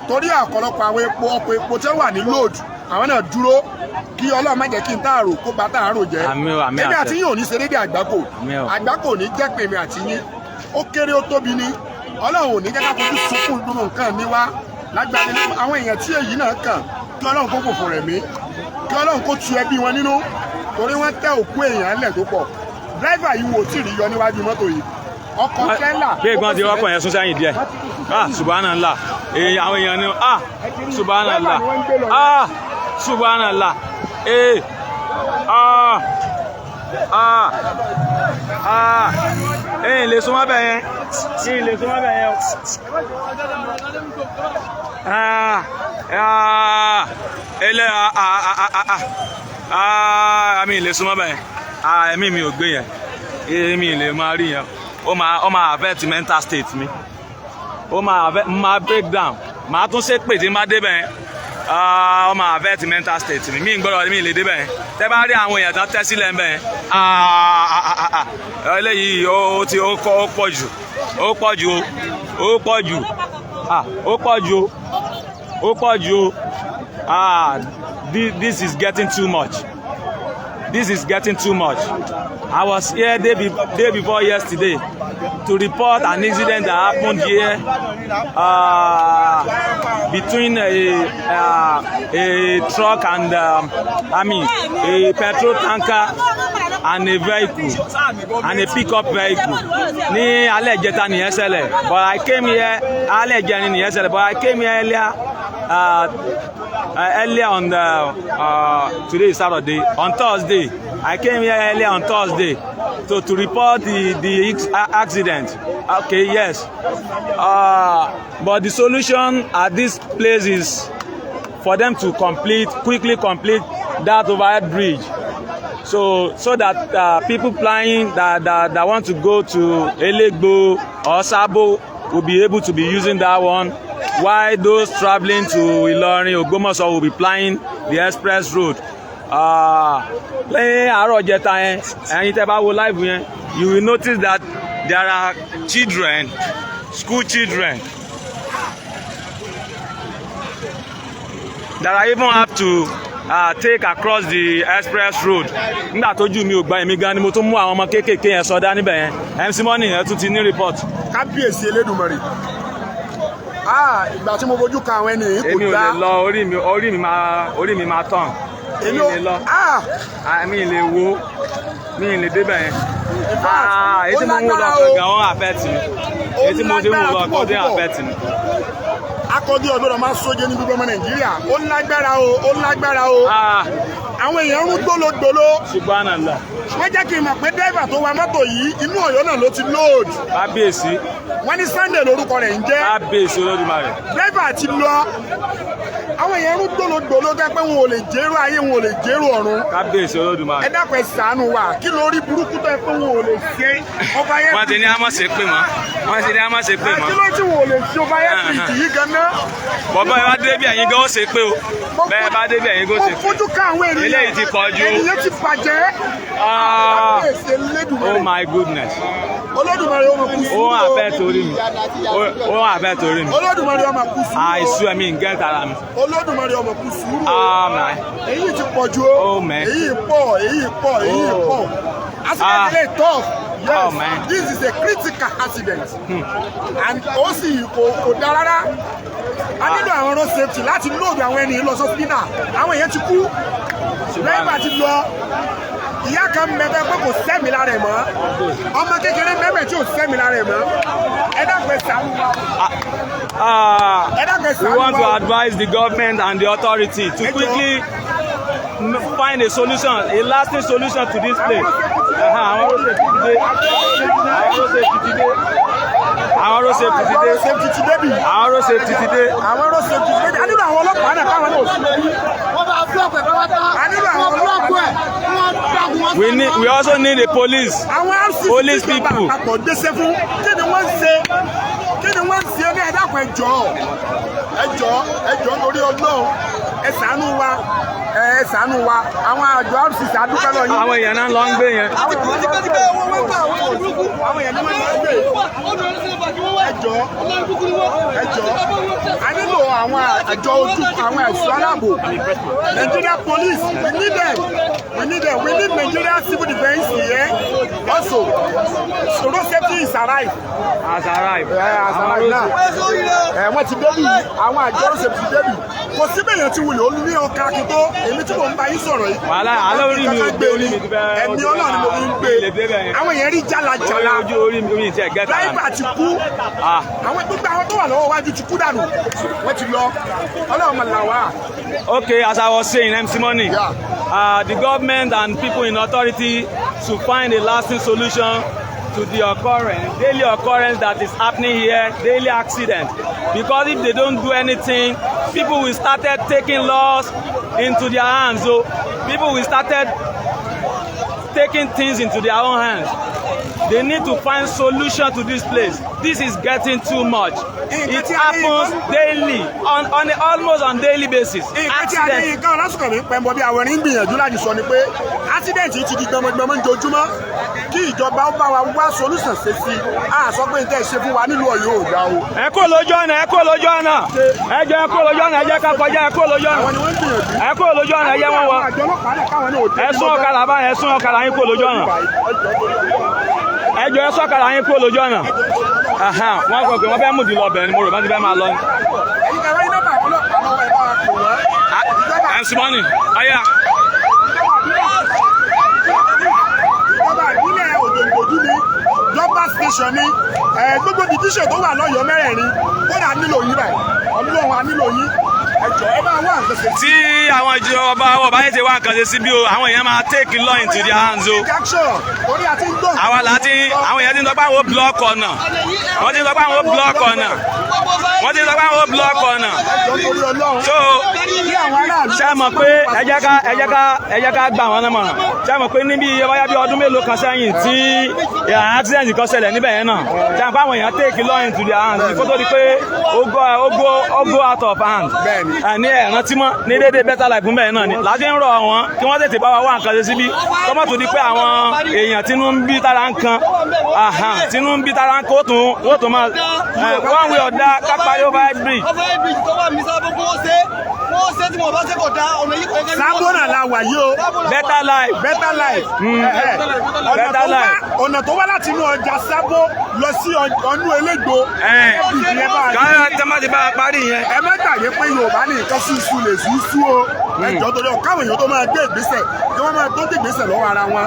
torí ọ̀pọ̀lọpọ̀ àwọn epo, ọkọ̀ epo tí ó wà ní load, àwọn náà dúró. Kí Ọlọ́run má jẹ́ kí n táàrò kó bá táàrò jẹ́. Àmín o, àmín Èmi àṣẹ. àti yín ò ní ṣe déédéé àgbákò. Àmín o. Àgbákò ò ní jẹ́ pé èmi àti yín, ó kéré ó tóbi ni, Ọlọ́run ò ní jẹ́ ká fojú sunkún gbogbo nǹkan mi wá lágbára nínú àwọn èèyàn tí èyí náà kàn. Kí Ọlọ́run kó kò fò rẹ̀ mí, kí Ọlọ́run kó tu ẹbí wọn nínú, torí wọ́n tẹ òkú èèyàn lẹ̀ tó pọ̀. Driver yìí wò tí ì rí yọ níwájú mọ́tò yìí, ọkọ̀ tẹ́lá. Bí ìgbọ́n ti rọ́pọ̀ yẹn sún sẹ́yìn díẹ̀. Ah, subhanallah. Èèyàn, àwọn èèyàn ni. Ah, subhanallah. Ah, subhanallah. Ee, ah, ah, ah, ẹ̀yìn lè súnmọ́ bẹ̀ yẹn, ẹ̀yìn lè súnmọ́ bẹ̀ yẹn o. Ah, ah, ele, ah, ah, ah, ah, ah, ah, àmì lè súnmọ́ bẹ̀ yẹn. Ah, ẹ̀mí mi ò gbé yẹn, èmi lè máa rí yẹn. Ó máa affect mental state mi. Ó máa break down, màá tún ṣépè tí n bá débẹ̀ yẹn. Ó máa affect mental state mi. Mi ń gbọ́dọ̀, mi lè débẹ̀ yẹn. Tẹ́ bá rí àwọn èèyàn tán tẹ́ sílẹ̀ ń bẹ̀ yẹn, eléyìí ó ti ó kọ́, ó pọ̀ jù, ó pọ̀ jù, ó pọ̀ jù, ó pọ̀ jù, ó pọ̀ jù. This is getting too much. This is getting too much. I was here day before yesterday to report an incident that happened here between a truck and I mean a petrol tanker and a vehicle and a pickup vehicle. Ní alẹ́ ìjẹta nìyẹn ṣẹlẹ̀, but I came here, alẹ́ ìjẹrin nìyẹn ṣẹlẹ̀, but I came here earlier on the today is Saturday, on Thursday. I came here earlier on Thursday to report the accident. Okay, yes, but the solution at this place is for them to quickly complete that overhead bridge so that people flying that want to go to Elegbo or Sabo will be able to be using that one, while those travelling to Ilorin, Ogbomoso will be plying the express road. Lẹ́yìn àárọ̀ jẹta yẹn, ẹ̀yin tẹ́ bá wo live yẹn, you will notice that there are children, school children, that I even have to take across the express road. Nígbà tójú mi ò gba èmi gan ni mo tún mú àwọn ọmọ kéékèèké yẹn sọdá níbẹ̀ yẹn. MC Money yẹn tún ti ní report. Kábíyèsí Elédùmarè! Ah, ìgbà tí mo fojú kan àwọn ẹni yìí Èmi kò ò dá. lè lọ, orí mi máa tàn. Mi Èmi ò lè lọ. Ah. Mi ì lè wo, mi ì lè débẹ̀ yẹn. In fact, Ah, èyí tí mo ń wò lọ ó lágbára o. gan, wọ́n affect mi. Ó Èyí tí mo ti ń wò lọ lágbára kọ́ dé púpọ̀. affect mi. Akọ́jú ọ̀gbọ́dọ̀ máa sóje ní gbogbo ọmọ Nàìjíríà. Ó lágbára o, ó lágbára o. Ah. Àwọn èèyàn ń gbólógbòló. Subhanallah. Wọ́n jẹ́ kí n mọ̀ pé dẹ́rẹ́bà tó wa mọ́tò yìí, inú Ọ̀yọ́ náà ló ti load. Kábíyèsí. Wọ́n ní Sunday lórúkọ rẹ̀ ń jẹ́. Kábíyèsí Olódùmarè. Dẹ́rẹ́bà ti lọ, àwọn èèyàn ń gbólógbòló gẹ́ pé wọn ò lè jérò ayé, wọn ò lè jérò ọ̀run. Kábíyèsí Olódùmarè. Ẹ dákun, ẹ ṣàánú wa. Kí lórí burúkú tó ẹ pé wọn ò lè ṣe ọba yẹn? Wọ́n ti ní a má ṣe pé mọ́, wọ́n ti ní a má ṣe pé mọ́. Kí ló tí wọn ò lè ṣe ọba yẹn bíríìjì yìí gan-an? Bọ́bá ẹ bá débi, ẹ̀yin gan ó ṣe pé o. Bẹ́ẹ̀ bá débi, ẹ̀yin gan ó Mo ṣe pé. fojú ká àwọn ènìyàn. Eléyìí ti pọ̀ jù. Ènìyàn ti bàjẹ́. Ah, Kábíyèsí Elédùmarè! Oh my goodness. Olódùmarè, ọmọ kù Ó sùúrù ń o. affect orí mi, ó ń affect orí mi. Olódùmarè, ọmọ kù sùúrù o. Àìsú ẹ̀mí ń gẹ́ tara mi. Olódùmarè, ọmọ kù sùúrù o. Ah my. Èyí ti pọ̀ jù o. Oh, man. Èyí pọ̀, èyí pọ̀, èyí Oh. pọ̀. Accident Ah. lè tough. Yes. Oh, man. This is a critical accident and ó sì kò dá rárá. A nílò àwọn road safety láti load àwọn ènìyàn lọ sọ́sìpínà. Àwọn èèyàn ti kú, lẹ́yìn ti lọ. Ìyá kan mẹ́fẹ́ pé kò sẹ́mi lára ẹ̀ mọ́, ọmọ kékeré mẹ́mẹ́ tí ò sẹ́mi lára ẹ̀ mọ́. Ẹ dákun, ẹ ṣàánú wa. Ah, Ẹ dákun, ẹ we ṣàánú want to wa. advise the government and the authority to Ẹ jọ̀ọ́. quickly find a solution, a lasting solution to this place. Àwọn road safety ti dé. Àwọn road safety ti dé. Àwọn road safety ti Àwọn dé. Road safety ti débì. Àwọn road safety ti dé. Àwọn road safety ti débì. A nílò àwọn ọlọ́pàá náà káwọn náà ò sí lórí. Wọ́n bá block ẹ̀ pátápátá. A nílò àwọn Wọ́n block ọlọ́pàá. ẹ̀. Wọ́n dákun wọ́n. We need, we also need the police. Àwọn RCC Police tíjọba people. àpapọ̀ gbéṣẹ́ fún, kí ni wọ́n ń ṣe? Kí ni wọ́n ń ṣe ní? Ẹ dákun, ẹ jọ̀ọ́, ẹ jọ̀ọ́, ẹ jọ̀ọ́, lórí Ọlọ́run, ẹ ṣàánú wa, ẹ ṣàánú wa. Àwọn àjọ RCC, adúpẹ́ lọ yín. Àwọn èèyàn náà lọ ń gbé yẹn. Àwọn èèyàn ní wọ́n ń gbé. Ẹ jọ̀ọ́, ẹ jọ̀ọ́, a nílò àwọn àjọ ojú, àwọn ẹ̀ṣọ́ aláàbò, Nigeria police. We need them, we need them. We need Nigeria civil defence here also. So road safety is arrive. Has arrived. Has arrived now. Ẹ wọ́n ti débì, àwọn àjọ road safety débì. Kò síbẹ̀ yẹn ti wulẹ̀ ó ní ọkà kí tó èmi tí mò ń bá yín sọ̀rọ̀ yìí. Wàhálà, àlọ́ orí mi ò gbé, orí mi ti fẹ́. Ẹ̀mí Ọlọ́run ni mo fi ń gbé. Lè débẹ̀ yẹn. Àwọn èèyàn rí jálajàla. Ojú orí mi ti ẹ̀ gẹ́ta. Driver ti kú. Ah. Àwọn gbogbo àwọn tó wà lọ́wọ́ wájú ti kú dànù, wọ́n ti lọ. Ọlọ́run mà là wá. Okay, as I was saying, MC Money, Yeah. The government and people in authority to find a lasting solution to the occurrence, daily occurrence that is happening here, daily accident. Because if they don't do anything, people will started taking laws into their hands. So people will started taking things into their own hands. They need to find solution to this place. This is getting too much. It happens daily, on a, almost on daily basis. Nǹkan tí Accident. Adéyínká Ọlásùnkànmí pẹ̀mbọ bí àwọn erin ń gbìyànjú láti sọ ni pé accident yìí ti di gbọmọgbọmọ ojoojúmọ́. Kí ìjọba ó bá wa wá solution ṣe sí i. A sọ pé n tẹ́ ṣe fún wa nílùú Ọ̀yọ́ ò dá o. Ẹ kó lójú ọ̀nà, ẹ kó lójú ọ̀nà. Ẹ jẹ́ ẹ kó lójú ọ̀nà, ẹ jẹ́ ká kọjá, ẹ kó lójú ọ̀nà. Àwọn ni wọ́n ń gbìyànjú. Ẹ kó lójú ọ̀nà, ẹ jẹ́ wọ́n wọ. Àjọ ọlọ́pàá náà káwọn náà ò dé. Ẹ sún ọ̀kadà báyìí, ẹ sún ọ̀kadà yín kó lójú ọ̀nà. Ẹ jọ, ẹ sún ọ̀kadà yín kó lójú ọ̀nà. Ahan, wọ́n kọ̀ pé wọ́n fẹ́ mú di lọ bẹ̀rẹ̀ ni mo rò bá ti fẹ́ máa lọ ni. Ẹ̀yin kan wáyé nọ́mbà àwọn ọlọ́pàá lọ́wọ́, ẹ bá wa pè wọ́n. Ẹ sùmọ́nì, ọ̀yà. Ìjọba ìbílẹ̀ Òjòǹgbòdú ni, Jọba station ni, gbogbo division tó wà lọ́yọ̀ọ́ mẹ́rẹ̀ẹ̀rin kódà nílò yín báyìí. Ọlọ́run, a nílò yín. Ẹ jọ̀ọ́, ẹ bá wá nǹkan ṣe. Tí àwọn ìjọba ọba yẹn ti wá nǹkan ṣe sí bí o, àwọn èèyàn máa take law into their hands o. Action orí àti ń gbọ̀n. Àwa là ti àwọn èèyàn ti ń sọ pé àwọn block ọ̀nà. Wọ́n ti ń sọ pé àwọn block ọ̀nà. Wọ́n ti ń sọ pé àwọn block ọ̀nà. Ẹ jọ̀ọ́, torí Ọlọ́run. So kí àwọn aráàlú. Ṣé ẹ mọ̀ pé ẹ jẹ́ ká gbà wọ́n nímọ̀ràn? Ṣé ẹ mọ̀ pé níbi bóyá bí ọdún mélòó kan sẹ́yìn tí accident kan ṣẹlẹ̀ níbẹ̀ yẹn náà, ṣé ẹ mọ̀ pé àwọn èèyàn take law into their hands kó tó di pé ó go out of hand? Bẹ́ẹ̀ni. Ẹ ní ẹ̀ rántí mọ́ ní déédéé Better Life bẹ́ẹ̀ náà ni láti ń rọ̀ wọ́n kí wọ́n tètè bá wa wá nǹkan ṣe síbí, kó má tó di pé àwọn èèyàn tínú ń bí tára ń kan, tínú ń bí tára ń kó tún wọ́n tún máa one way or that ká parí over bridge. Over bridge tó wà ní Sábó, kó ṣe wọ́n ṣe tí wọ́n bá ṣe kò dá ọ̀nà yìí kò yẹ kí. Sábó náà la wà yìí o. Better Life. Better Life. Ọ̀nà Better tó wá Life. Ọ̀nà tó wá láti inú ọjà Sábó lọ sí ọ̀nù Elégbò. Ìyẹn bá a Káyọ̀ tẹ́ má ti bá a parí yẹn. Ẹ má gbàgbé pé Yorùbá ní nǹkan ṣùṣù lè ṣùṣù o. Ẹ jọ̀ọ́, torí káwọn èèyàn tó máa gbé ìgbésẹ̀, kí wọ́n máa tó gbé ìgbésẹ̀ lọ́wọ́ ara wọn.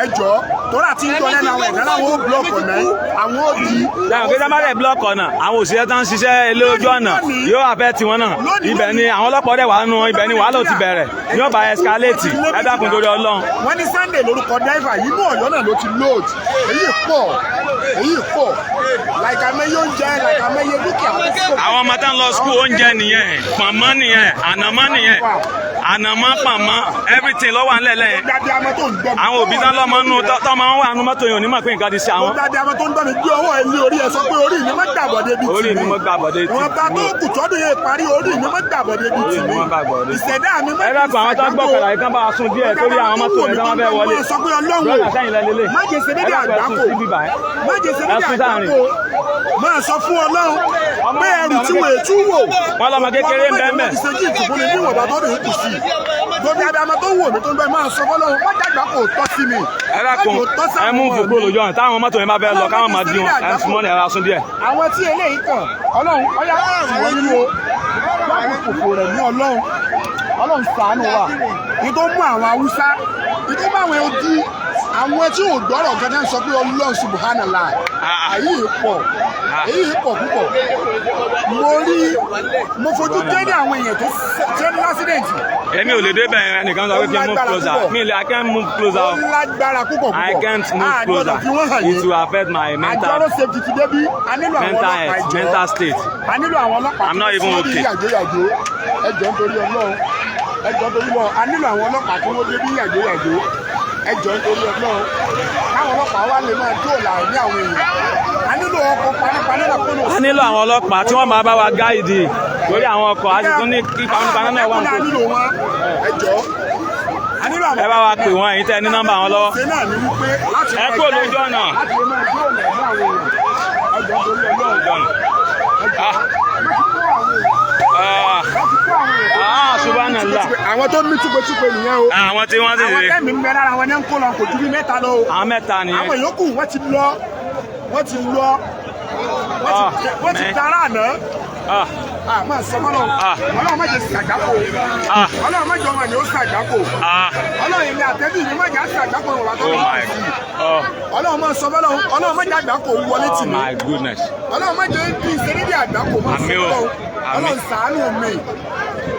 Ẹ jọ̀ọ́, torí àti ń jọ lẹ́nu àwọn ẹ̀dá láwọn ó block ọ̀nà yìí, àwọn ó di. Dáhùn pé sábà block ọ̀nà, àwọn òṣìṣẹ́ tó ń ṣiṣẹ́ ilé ojú ọ̀nà yóò affect tiwọn náà. Ibẹ̀ ni àwọn ọlọ́pàá dẹ̀ wà nù, ibẹ̀ ni wàhálà ò ti bẹ̀rẹ̀, yóò bá escalate. Ẹ dákun, torí Ọlọ́run. Wọ́n ní Sunday lórúkọ driver yìí. Inú Ọ̀yọ́ náà ló ti load. Èyí pọ̀, èyí pọ̀, làìkàmẹ́yẹ oúnjẹ, làìkàmẹ́yẹ dúkìá. Àwọn ọmọ tá ń lọ school, oúnjẹ nìyẹn, pọ̀nmọ́ nìyẹn, ànàmọ́ nìyẹn, ànàmọ́, pọ̀nmọ́, everything ló wà ńlẹ̀ lẹ́yìn. Gbàdé àmọ́ tó ń gbọ́ mi. Àwọn òbí tán lọ́mọ nù tọ́mọ wọn wà nù mọ́tò yẹn ò ní mọ̀ pé nǹkan ti ṣe àwọn. Gbàdé àmọ́ tó ń gbọ́ mi, gbé ọwọ́ ẹ lé orí ẹ, sọ pé orí mi má gbàbọ̀dé bíi tì Orí mi má gbàbọ̀dé tì Wọn bá tó kù tọ́dún yẹn parí, orí mi má gbàbọ̀dé bíi tì Orí mi mí. má gbàbọ̀dé. Ìṣẹ̀dá mi má Ẹ dákun, àwọn tó ń gbọ́kànlá yìí kán bá wa sún díẹ̀ torí àwọn mọ́tò yẹn tó wọ́n fẹ́ wọlé. Sọ pé Ọlọ́run Brother, sẹ́yìn lẹ lélẹ̀. má jẹ́ ṣe dédé Ẹ dákun, ẹ sún àgbákò. síbí báyìí. Má jẹ́ ṣe dédé Ẹ sún sáàrin. àgbákò. Máa sọ fún Ọlọ́run pé ẹrù tí wọ́n ètú wò. Wọ́n lọ́mọ kékeré ń bẹ́ẹ̀ mẹ́. Wọ́n ti ṣe jí ìtùkú ni níwọ̀n bá tọ́dún yìí kù sí. Gbogbo abiyamọ tó wò mí tó ń bẹ, máa sọ fọlọ́run má jàgbá kò tọ́ sí mi. Ẹ dákun, Má jò tọ́ sáwọn ẹ mú ọmọ fòkó mi. lójú ọ̀nà táwọn mọ́tò yẹn bá fẹ́ lọ káwọn máa dín wọn. Ẹ sún mọ́ni, ẹ ra sún díẹ̀. Àwọn tí eléyìí kàn, Ọlọ́run ọyá tí wọ́n nínú o láti kòkò rẹ̀ ní Ọlọ́run. Ọlọ́run ṣàánú wa. Ní tó mú àwọn Haúsá, ní tó mú àwọn odi, àwọn tí ò gbọ́rọ̀ gẹ́gẹ́ sọ pé Ọlọ́run subhanallah. Èyí pọ̀, èyí pọ̀ púpọ̀. Mo rí, mo fojú kéde àwọn èèyàn tó ṣe ní l'accident. Èmi ò lè débẹ̀. Ẹnìkan sọ pé kí n move closer. Mi lè, I can't move closer. Ó lágbára púpọ̀ púpọ̀. I can't move A gbọ́dọ̀ closer. fi wọ́n hàn It yín. will affect my mental Àjọ road safety ti débí. A nílò àwọn mental ọlọ́pàá health, ìjọ. mental state. A nílò àwọn ọlọ́pàá. I'm not even okay. Yàjó yàjó, ẹ jọ̀ọ́ nítorí Ọlọ́run, ẹ jọ̀ọ́ nítorí Ọlọ́run. A nílò àwọn ọlọ́pàá tí wọ́n débí yàjó yàjó. Ẹ jọ̀ọ́ nítorí Ọlọ́run, káwọn ọlọ́pàá wá lè máa dóòlà ní àwọn èèyàn. A nílò ọkọ̀ panápaná náà kó lò. A nílò àwọn ọlọ́pàá tí wọ́n máa bá wa guide lórí àwọn ọkọ̀, a sì tún ní kí panápaná náà wà a nípò. Nílò wọn, ẹ jọ̀ọ́, a nílò àwọn. Ẹ bá wa pè wọ́n, ẹ̀yin tẹ́ ẹ ní nọ́mbà wọn lọ́wọ́. Ṣe náà ni wípé láti Ẹ kúrò lójú ọ̀nà. láti lè máa dóòlà ní àwọn èèyàn. Ẹ jọ̀ọ́ nítorí Ọlọ́run. Ah. Ah. Ah, subhanallah. Àwọn tó mí túpetúpe nìyẹn o. Àwọn tí wọ́n sì Àwọn ṣe. tẹ́mi ń bẹ lára wọn ní ń kó lọ, kò ju bí mẹ́ta lọ o. Àwọn mẹ́ta nìyẹn. Àwọn yòókù wọ́n ti lọ, wọ́n ti lọ, wọ́n ti Man. tara àná. Ah. Àmọ́ sọmọ́nà. Ah. Ọlọ́run má jẹ́ ṣàgbákò. Ah. Ọlọ́run má jẹ́ ọmọ mi ó ṣàgbákò. Ah. Ọlọ́run, ilé àtẹ́bí mi má jẹ́ ṣàgbákò wà tó Oh lọ́wọ́ my sí. Oh. Ọlọ́run má sọ fọ́lọ́run, Ọlọ́run má jẹ́ àgbákò wọlé tì Oh mí. my goodness. Ọlọ́run má jẹ́ kí n ṣe níbi àgbákò má sọ Àmín o. fọ́lọ́run. Àmín. Ọlọ́run ṣàánú mi,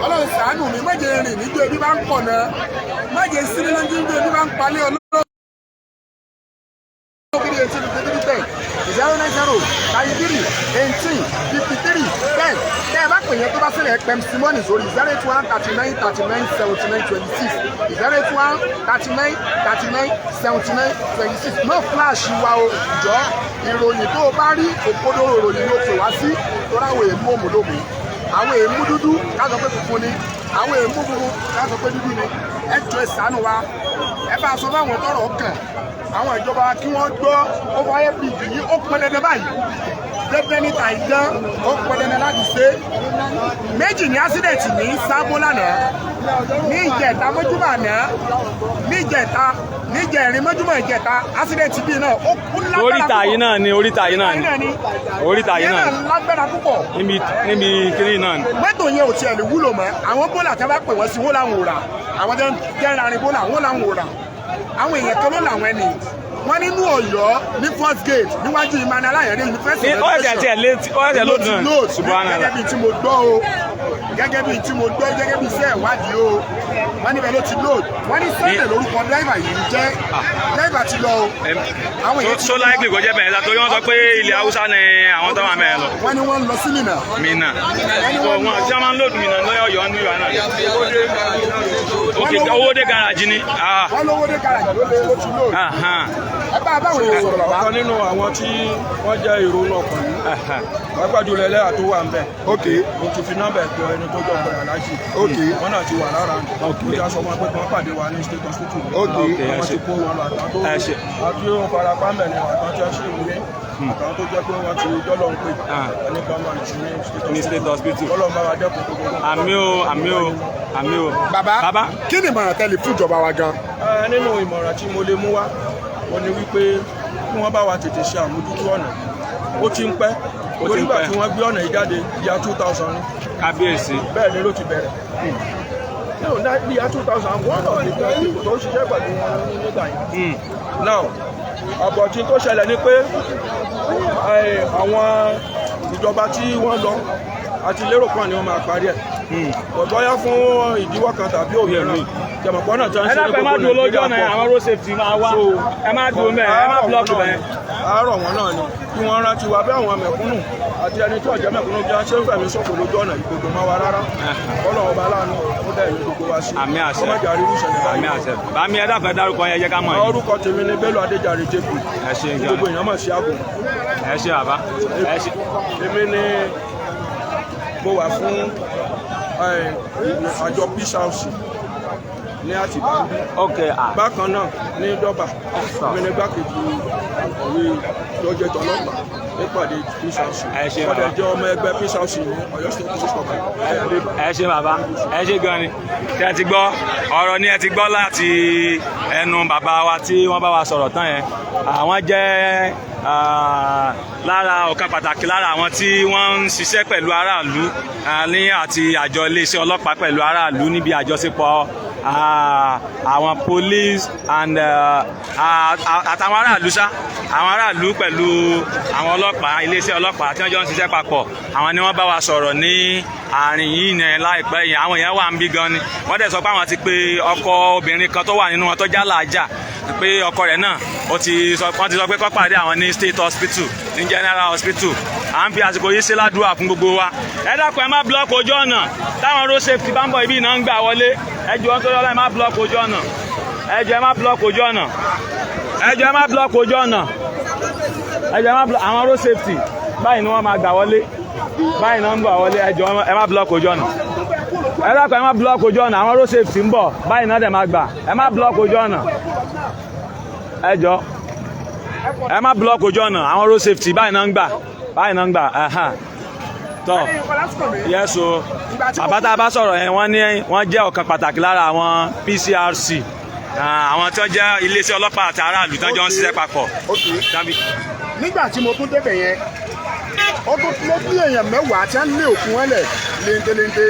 Ọlọ́run ṣàánú mi. Má jẹ́ rìn níjó ebi bá ń pọ̀ náà, má jẹ́ sí nínú níjó ebi bá ń palẹ̀. Ọlọ́run 3 18 53 10, 090 33 18 53 10. Tẹ́ ẹ bá pè yẹn tó bá bá sílẹ̀, ẹ pẹ̀m simoni sórí 081 39 39 79 26, 081 39 39 79 26. No flash wa o, jọ. Ìròyìn tó o bá rí, òkodoro ìròyìn ló pè wá sí, torí àwọn èèmú òmùlòmù, àwọn èèmú dúdú ká sọ pé funfun ni, àwọn èèmú funfun ká sọ pé dúdú ni. Ẹ jọ, ẹ ṣàánú wa. Ẹ bá a sọ fáwọn tọ́rọ̀ kàn, àwọn ìjọba, kí wọ́n gbọ́. Overhead bridge yìí, ó pọn dandan báyìí, dandan níta ìdán, ó pọn dandan láti ṣe. Méjì ní accident ní Sábó lánàá, ní ìjẹta mọ́júmọ́ àná, ní ìjẹta, ní ìjẹrin mọ́júmọ́ ìjẹta, accident bíi náà ó kú lágbára. Oríta yìí náà ni, oríta yìí náà ni, oríta yìí náà ni lágbára púpọ̀. Níbi kiri náà ni. Mọ́tò yẹn ò tiẹ̀ lè wúlò mọ́. Àwọn bólà tí wọ́n bá pè wọ́n sí, wọ́n làwọn ò rà. Àwọn tó ń jẹ́ rarin bólà, wọ́n làwọn ò rà. Àwọn èèyàn kan ló làwọn ẹni wọ́n nínú Ọ̀yọ́ ní first gate níwájú Emmanuel Ayande University. Ní ó ẹ̀sẹ̀ tiẹ̀ létí, ó ẹ̀sẹ̀ lóòdù náà. Subhanallah. Gẹ́gẹ́ bíi tí mo gbọ́ o, gẹ́gẹ́ bíi tí mo gbọ́, gẹ́gẹ́ bíi iṣẹ́ ìwádìí o, wọ́n níbẹ̀ ló ti load. Wọ́n ní Sunday lórúkọ driver yìí ń jẹ́. Driver ti lọ o. Àwọn èèyàn ti So likely kò jẹ́ bẹ̀rẹ̀ sá, torí wọ́n sọ pé ilẹ̀ Haúsá ni àwọn tó wà mẹ́rin lọ. Wọ́n ní wọ́n ń lọ sí Minna. Minna, so wọn tí wọ́n máa ń load Minna lọ́yọ̀ Ọ̀yọ́ ní ìwà náà. Ok, owó dé garage ni. Ah. Wọ́n lówó dé garage ló lé, ló ti load. Ẹ bá báwọn èèyàn sọ̀rọ̀, bàbá. Ọ̀kan nínú àwọn tí wọ́n jẹ́ èrò inú ọkọ̀ yìí, pàápàá jùlọ ẹlẹ́yà tó wà ń bẹ̀, mo ti fi nọ́mbà ẹ̀pọ̀ ẹni tó jọ ọkọ̀ aláàjì. Wọn náà ti wà lára. Mo ti sọ wọn pé kí wọ́n pàdé wa ní state hospital. Ẹ Wọ́n ṣé. ti kó wọn lọ, àtàwọn tó Ẹ ṣé. àti ó farapa mẹ́rin, àtàwọn tí wọ́n sì wúlé, àtàwọn tó jẹ́ pé wọ́n ti dọ́lọ́ ń pè ẹni kan máa jù Ní state hospital. Kọ́lọ́ bá wa dẹ́kun gbogbo wọn. Àmín o, àmín o, àmín o. Bàbá, Bàbá. kí ni ìmọ̀ràn tẹ́lẹ̀ fún ìjọba wa gan? Nínú ìmọ̀ràn tí mo lè mú wá, ó ní wípé kí wọ́n bá wa tètè ṣe àmójútó ọ̀nà. Ó ti ń pẹ́. Ó ti ń Onígbà pẹ́. tí wọ́n gbé ọ̀nà yìí jáde, year 2000 ni. Kábíyèsí. Bẹ́ẹ̀ ni ló ti bẹ̀rẹ̀ no na year 2000. One of the people tó ń ṣiṣẹ́ pẹ̀lú wọn nígbà yẹn. Now, àbọ̀tí tó ṣẹlẹ̀ ni pé àwọn ìjọba tí wọ́n lọ àti lérò kan ni wọ́n máa parí ẹ̀, kò bọ́yá fún ìdíwọ́ kan tàbí òmíràn, jẹ̀mọ̀pọ̀ náà tí wọ́n ń Ẹ ṣe ní dákun, ẹ má gbogbo dúró lójú ọ̀nà Nàìjíríà yẹn, pọ̀. àwọn road safety máa wá. Ẹ má dúró mẹ́ẹ̀, ẹ má block bẹ́ẹ̀. Àárọ̀ wọn náà ni kí wọ́n rántí wa bí àwọn mẹ̀kúnnù àti ẹni tí ọ̀jẹ̀ mẹ̀kúnnù bí wọ́n ṣe ń fẹ̀mí ṣòfò lójú ọ̀nà ìgbòdo máa wa rárá. Ọlọ́run ọba aláàánú ó dẹ̀ ìlú gbogbo wa sí. Àmín àṣẹ. Kó má jà rírú ìṣẹ̀lẹ̀ báyìí. Àmín àṣẹ. Bàmí, ẹ dákun, ẹ dárúkọ yẹn, jẹ́ ká mọ̀ yín. Orúkọ tèmi ni Bello Adéjàre JP. Ẹ ṣe tí gan. Gbogbo èèyàn mọ̀ sí àgùn. Ẹ ṣe, bàbá, ẹ ṣe. Èmi ni mo wà fún àjọ Peace House ní Àtìbá ń bí. Ok, ah. Bákan náà ní dọ́bà, èmi ní gbákejì akọ̀wé lọ́jọ́ tọlọ́pàá nípàdé Peace House. Ẹ ṣé, Wọ́n dẹ̀ bàbá. jẹ́ ọmọ ẹgbẹ́ Peace House ní Ọ̀yọ́ State Police Command. Ẹ ṣe, bàbá, ẹ ṣe gan ni. Tí ẹ ti gbọ́ ọ̀rọ̀ ni ẹ ti gbọ́ láti ẹnu bàbá wa tí wọ́n bá wa sọ̀rọ̀ tán yẹn. Àwọn jẹ́ lára ọ̀kan pàtàkì lára àwọn tí wọ́n ń ṣiṣẹ́ pẹ̀lú aráàlú ní àti àjọ iléeṣẹ́ ọlọ́pàá pẹ̀lú aráàlú níbi àjọṣepọ̀ àwọn police and àtàwọn aráàlú ṣá, àwọn aráàlú pẹ̀lú àwọn ọlọ́pàá, iléeṣẹ́ ọlọ́pàá tí wọ́n jọ ń ṣiṣẹ́ papọ̀. Àwọn ni wọ́n bá wa sọ̀rọ̀ ní àárín yìí ní láìpẹ́ yìí. Àwọn èèyàn wà ń bí gan ni. Wọ́n dẹ̀ sọ pé àwọn ti pe ọkọ obìnrin kan tó wà nínú wọn tó já làájà, pé ọkọ rẹ̀ náà ó ti sọ, wọ́n ti sọ pé kó pàdé àwọn ní state hospital, ní general hospital. À ń fi àsìkò yìí ṣe ládùúrà fún gbogbo wa. Ẹ dákun, ẹ má block ojú ọ̀nà. Táwọn road safety bá ń bọ̀, ibi iná ń gbà wọlé. Ẹ jọ̀ọ́, nítorí Ọlọ́run, ẹ má block ojú ọ̀nà. Ẹ jọ̀ọ́, ẹ má block ojú ọ̀nà. Ẹ jọ̀ọ́, ẹ má block ojú ọ̀nà. Ẹ jọ̀ọ́, ẹ má block. Àwọn road safety, báyìí ni wọ́n máa gbà wọlé, báyìí náà ń gbà wọlé. Ẹ jọ̀ọ́, ẹ má block ojú ọ̀nà. Ẹ dákun, ẹ má block ojú ọ̀nà. Àwọn road safety ń bọ̀, báyìí náà dẹ̀ máa gbà. Ẹ má block ojú ọ̀nà. Ẹ jọ̀ọ́, ẹ má block ojú ọ̀nà. Àwọn road safety, báyìí náà ń gbà, báyìí náà ń gbà. Ẹ̀hán. Tọ́ yes o, bàbá tá a bá sọ̀rọ̀ yẹn, wọ́n ní wọ́n jẹ́ ọ̀kan pàtàkì lára àwọn PCRC, àwọn tí wọ́n jẹ́ iléeṣẹ́ ọlọ́pàá àti aráàlú tí wọ́n jọ ń ṣiṣẹ́ papọ̀. Nígbà tí mo tún débẹ̀ yẹn, ó tún lé bí èèyàn 10 tí wọ́n lé òkú wọn lẹ̀ léńtéléńté.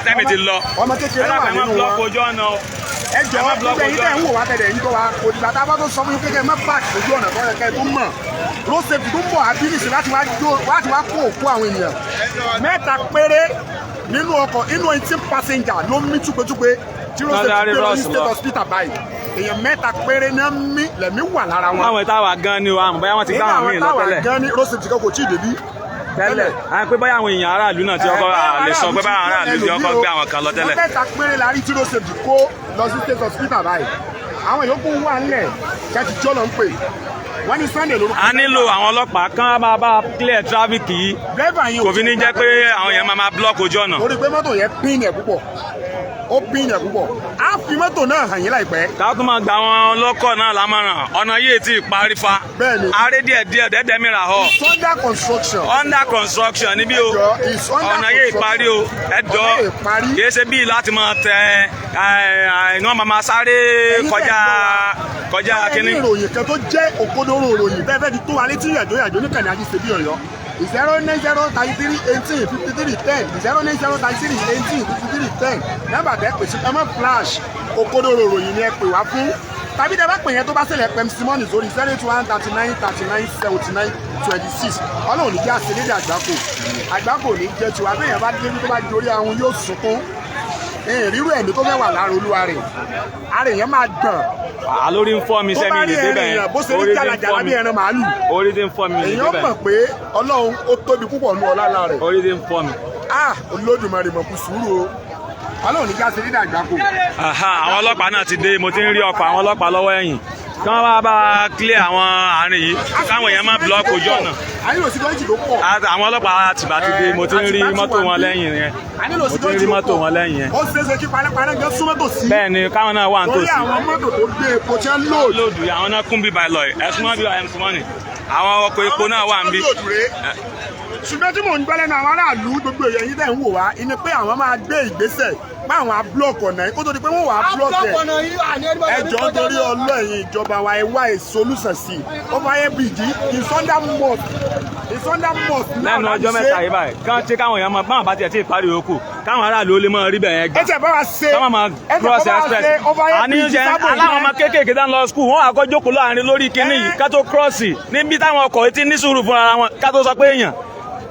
Tẹ́mi ti lọ. Ọmọ kékeré wà nínú Ẹ wọn. ojú ọ̀nà o. Ẹ jọ, Ẹ má block gbogbo ẹ̀yin ojú tẹ́ ń ọ̀nà. wò wá tẹ̀lé ń gbọ́ wa, kò dìgbà tá a bá tó sọ fún yín kékeré, má park ojú ọ̀nà tó yẹ kẹ́ ẹ tó mọ̀. Road safety tó ń bọ̀ abilisi láti wá jó, láti wá kó òkú àwọn ènìyàn 3 péré nínú ọkọ̀, inú 18 passenger ló mí túpetúpe tí road Lọ́dọ̀ safety gbé lọ ní Rọ́ọ̀sì state lọ. hospital báyìí. Èèyàn 3 péré náà mí, lẹ̀mí wà lára wọn. Àwọn ìtawà gan ni o, àmọ́ bóyá wọ́n ti gbá àwọn míì lọ Nínú àwọn tẹ́lẹ̀. táwa gan ní road safety kan kò tí ì débí. Tẹ́lẹ̀ à ń pé báyà àwọn èèyàn aráàlú náà tí ọkọ̀ lè sọ pé báyà aráàlú tí ọkọ̀ gbé àwọn kan lọ tẹ́lẹ̀. Wọ́n mẹ́ta péré la rí tí road safety kó lọ sí state hospital báyìí. Àwọn yòókù wà nílẹ̀ kẹ́tì jọ́ lọ ń pè wọ́n ní Sunday lórúkọ. A nílò àwọn ọlọ́pàá kán bá bá clear traffic yìí, Driver yẹn kò fi ní jẹ́ pé àwọn èèyàn máa block ojú ọ̀nà. Torí pé mọ́tò yẹn pín yẹn púpọ̀, ó pín yẹn púpọ̀. Á fi mọ́tò náà hàn yín láìpẹ́. Ká tún máa gba àwọn ọlọ́kọ̀ náà lámọ̀ràn, ọ̀nà yìí ti parí fa. Bẹ́ẹ̀ni. Aré díẹ̀ díẹ̀ dẹ́dẹ́ mìíràn họ. It's under construction. Under construction níbí o. Ẹjọ́, it's under Ọ̀nà yìí parí o, ẹjọ́. Ọ̀nà yìí parí. Kìí ṣe bíi láti máa tẹ ẹ ẹ wọ́n máa sáré Ẹ̀yin kọjá tẹ̀ kọjá Ẹ ní kínní. ìròyìn kan tó jẹ́ òkodoro ìròyìn bẹ́ẹ̀ fẹ́ di tó wa létí yàjó yàjó níkànnì Ajíṣebí Ọ̀yọ́, 09033185310, 09033185310, nọ́mbà tẹ́ pèsè. Ẹ má flash, òkodoro ìròyìn ni ẹ pè wá fún, tàbí tẹ́ bá pè yẹn tó bá ṣẹlẹ̀, pẹ̀m simoni sórí 08139397926. Ọlọ́run ní jẹ́ àṣírí àgbákò, àgbákò ní jẹ́ tiwa. Bẹ́ẹ̀ yẹn bá débi tó bá dorí ahun yóò sunkún ìrírú ẹ̀mí tó fẹ́ wà lára olúwa rẹ̀, ara èèyàn máa gbọ̀n. Àlórí ń fọ́ mi Tó sẹ́mi bá rí lè ẹran débẹ̀ èèyàn yẹn. Bó ṣe rí Orí ti ń jàlàjàlà fọ́ bí mi. ẹran màálù. Orí ti ń fọ́ mi lè Èèyàn débẹ̀. mọ̀ pé Ọlọ́run ó tóbi púpọ̀ nú ọlá ńlá rẹ̀. Orí ti ń fọ́ mi. Ah, Olódùmarè, mọ̀ kú sùúrù o. Ọlọ́run ní já ṣe dídà àgbákò. Aha, àwọn ọlọ́pàá náà ti dé. Mo ti ń rí ọkọ̀ àwọn ọlọ́pàá lọ́wọ́ ẹ̀yìn kí wọ́n bá bá clear àwọn àárín yìí, káwọn èèyàn má block ojú ọ̀nà. A nílò security tó pọ̀. Àwọn ọlọ́pàá àtìbá ti dé. Mo ti ń rí mọ́tò wọn lẹ́yìn yẹn. A nílò Mo ti ń security rí tó mọ́tò pọ̀. wọn lẹ́yìn yẹn. Ó ṣeéṣe kí panápaná gan súnmọ́ tòsí. Bẹ́ẹ̀ ni, káwọn náà wà Torí nítòsí. àwọn mọ́tò tó gbé epo tí wọ́n load. Load, àwọn náà kún bíbá lọ. Ẹ̀sùn mọ́ bíbá ẹ̀sùn mọ́ni, àwọn ọkọ̀ epo náà wà níbí. Ṣùgbọ́n tí mò ń gbọ́ lẹ́nu àwọn aráàlú, gbogbo èèyàn yín tẹ̀ ń wò wá ni pé àwọn máa gbé ìgbésẹ̀ pé àwọn á block ọ̀nà yìí kó tó di pé wọ́n wà á block ẹ̀. Ẹ jọ̀ọ́, nítorí ọlọ́yin ìjọba wa, ẹ wá solution sí i. Overhead bridge is under mosque, is under mosque náà Lẹ́nu láti ọjọ́ ṣe. mẹ́ta yìí báyìí kán tí káwọn èèyàn máa báwọn bá tiẹ̀ tí ì parí òkú, káwọn aráàlú ó lè máa rí bẹ̀yẹn gbà. Ẹ tẹ̀ bá wa ṣe Káwọn máa ẹ tẹ̀ cross bá wa express. ṣe overhead Àní bridge ṣe sábò aláwọn ọmọ yẹn. kéékèèké tá ń lọ school, wọn àkọ́ jókòó láàrin lórí kinní yìí ká tó cross níbi táwọn ọkọ̀ etí ní sùúrù fúnra wọn ká tó sọ pé èèyàn.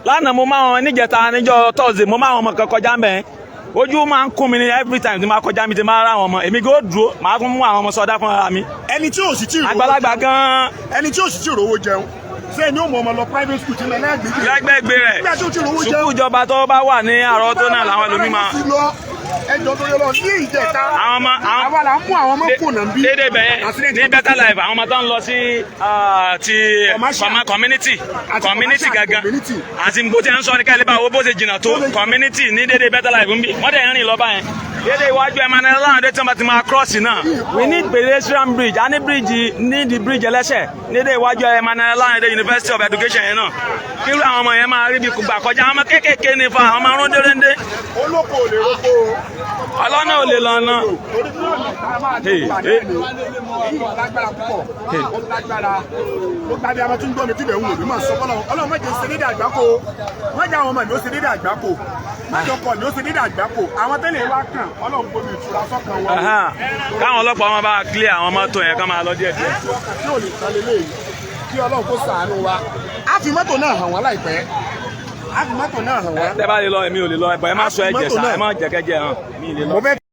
Lánàá mo máa wọn níjẹta, níjọ́ Thursday, mo máa wọn ọmọ kan kọjá ń bẹ̀. Ojú máa ń kún mi ní every time tí máa kọjá mi, tí máa rá àwọn ọmọ, èmi kò dúró, máa tún mú àwọn ọmọ sọdá fúnra mi. Ẹni tí ò sì tí ì rówó Àgbàlagbà gan-an. Ẹni tí ò sì tí ì rówó jẹun, ṣé ẹni ó mọ ọmọ lọ private school tí ń lọ lẹ́gbẹ̀ẹ́ Lẹ́gbẹ̀gbẹ̀ rẹ̀. Nígbà tí ó ti rówó jẹun. Sùkúù ìjọba tó bá wà ní àrọ́tó náà làwọn ẹlòmíì máa. Ẹjọ́ tó yọ lọ ní ìjẹta, Àwọn ọmọ àwọn àwa là ń mú àwọn ọmọ kùnà ń bí. Dédé bẹ́ẹ̀ ní Better Life, àwọn ọmọ tó ń lọ sí ti Commercial. Community. Àti Community commercial gangan. Community. Àti bó ti ń sọ ní ká lè bá wo bó ṣe jìnnà tó. Community ní dédé Better Life ń bí, wọ́n dẹ̀ ń rìn lọ báyẹn dédé iwájú Emmanuel Láàndé tí wọ́n bá ti máa cross náà. We need pedestrian bridge. A ní bridge ní the bridge ẹlẹ́sẹ̀ ní dédé iwájú Emmanuel Láàndé University of Education yẹn náà, kí irú àwọn ọmọ yẹn máa rí bí gbà kọjá. Àwọn ọmọ kéékèèké ní fa àwọn ọmọ arúndéréndé. Olóko ò lè roko o. Ọlọ́nà ò lè lọ́nà. Torí bí ọ̀nà tá a máa Hey, dé wà hey. náà ni èyí lágbára púpọ̀, ó lágbára. Ó gbàgbé àwọn tó ń gbọ́ mi tí bẹ̀ ń wò mí máa sọ fọlọ́. Ọlọ́run má jẹ́ ṣe dédé àgbákò, má jẹ́ àwọn ọmọ mi ó ṣe dédé àgbákò, má jẹ́ ọkọ mi ó ṣe dédé àgbákò. Àwọn tẹ́lẹ̀ wá kàn, Ọlọ́run bomi ìtura sọ́kàn wọn. Aha. Káwọn ọlọ́pàá wọn bá clear àwọn mọ́tò yẹn ká máa lọ díẹ̀ díẹ̀. Tí ò lè tán lélẹ́yìí, kí Ọlọ́run kó ṣàánú wa. Á fi mọ́tò náà hàn wọ́n láìpẹ́, á fi mọ́tò náà hàn wọ́n. Tẹ́ bá lè lọ, èmi ò lè lọ ẹ̀bọ̀. Ẹ má sọ ẹ̀jẹ̀ sá, ẹ má jẹ́ kẹ́jẹ́ hàn mi lè lọ. Mo fẹ́.